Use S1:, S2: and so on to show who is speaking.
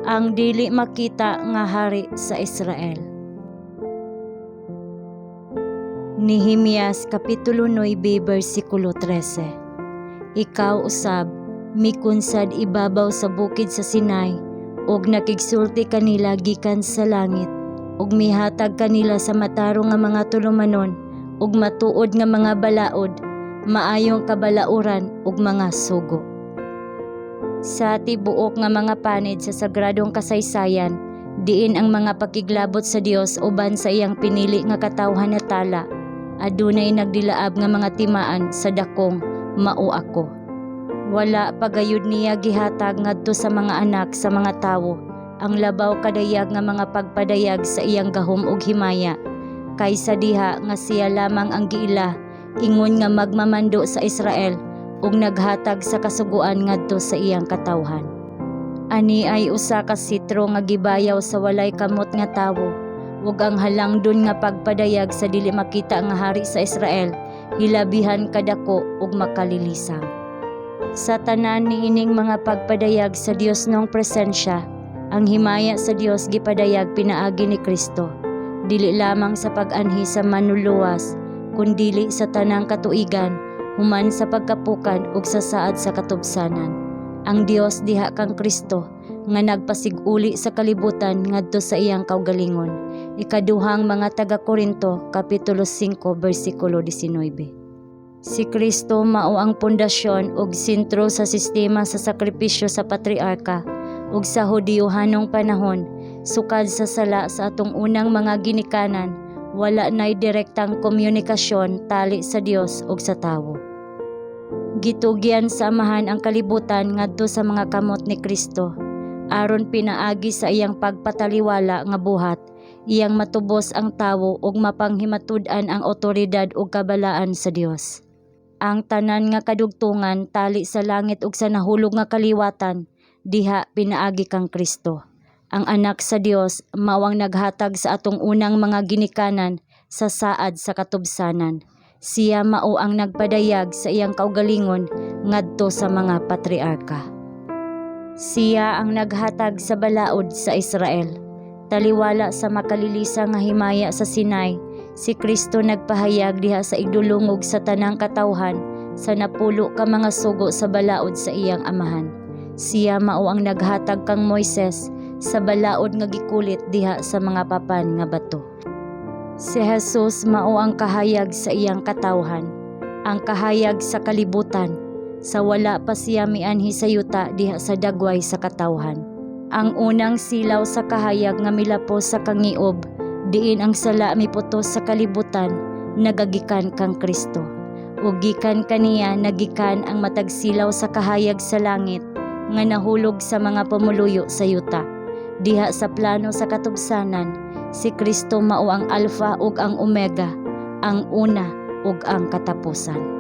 S1: Ang dili makita nga hari sa Israel. Nehemias kapitulo 9 bersikulo 13. Ikaw usab mikunsad ibabaw sa bukid sa Sinai ug nakigsulti kanila gikan sa langit ug mihatag kanila sa matarong nga mga tulumanon ug matuod nga mga balaod, maayong kabalauran ug mga sugo. Sa tibuok nga mga panid sa sagradong kasaysayan, diin ang mga pakiglabot sa Dios uban sa iyang pinili nga katawhan natala, adunay nagdilaab nga mga timaan sa dakong "Mao ako." Wala pa gayud niya gihatag ngadto sa mga anak sa mga tawo ang labaw kadayag nga mga pagpadayag sa iyang gahom ug himaya kaysa diha nga siya lamang ang giila ingon nga magmamando sa Israel ug naghatag sa kasuguan ngadto sa iyang katawhan. Ani ay usa ka sitro nga gibayaw sa walay kamot nga tawo ug ang halangdon nga pagpadayag sa dili makita nga hari sa Israel hilabihan kadako ug makalilisang. Sa tanan niining mga pagpadayag sa Diosnong presensya, ang himaya sa Dios gipadayag pinaagi ni Kristo, dili lamang sa pag-anhi sa Manluluwas, kundili sa tanang katuigan human sa pagkapukan ug sa saad sa katubsanan. Ang Dios diha kang Kristo nga nagpasig-uli sa kalibutan ngadto sa iyang kaugalingon. Ikaduhang mga taga-Korinto kapitulo 5 bersikulo 19. Si Kristo mao ang pundasyon ug sentro sa sistema sa sakripisyo sa patriarka ug sa Hudiyohanong panahon. Sukad sa sala sa atong unang mga ginikanan, wala nay direktang komunikasyon tali sa Dios ug sa tawo. Gitugyan sa Amahan ang kalibutan ngadto sa mga kamot ni Kristo aron pinaagi sa iyang pagpataliwala nga buhat, iyang matubos ang tawo ug mapanghimatud-an ang otoridad ug kabalaan sa Dios. Ang tanan nga kadugtungan tali sa langit ug sa nahulog nga kaliwatan diha pinaagi kang Kristo. Ang Anak sa Dios mao ang naghatag sa atong unang mga ginikanan sa saad sa katubsanan. Siya mao ang nagpadayag sa iyang kaugalingon ngadto sa mga patriarka. Siya ang naghatag sa balaod sa Israel. Taliwala sa makalilisa nga himaya sa Sinai, si Kristo nagpahayag diha sa igdulungog sa tanang katawhan sa 10 ka mga sugo sa balaod sa iyang Amahan. Siya mao ang naghatag kang Moises sa balaod nga gikulit diha sa mga papan nga bato. Si Jesus mao ang kahayag sa iyang katawhan, ang kahayag sa kalibutan, sa wala pa siya mianhi sa yuta diha sa dagway sa katawhan. Ang unang silaw sa kahayag nga milapos sa kangiob, diin ang sala miputos sa kalibutan, nagagikan kang Kristo. Ug gikan kaniya nagikan ang matag silaw sa kahayag sa langit nga nahulog sa mga pumuluyo sa yuta. Diha sa plano sa katubsanan, si Kristo mao ang Alpha ug ang Omega, ang una ug ang katapusan.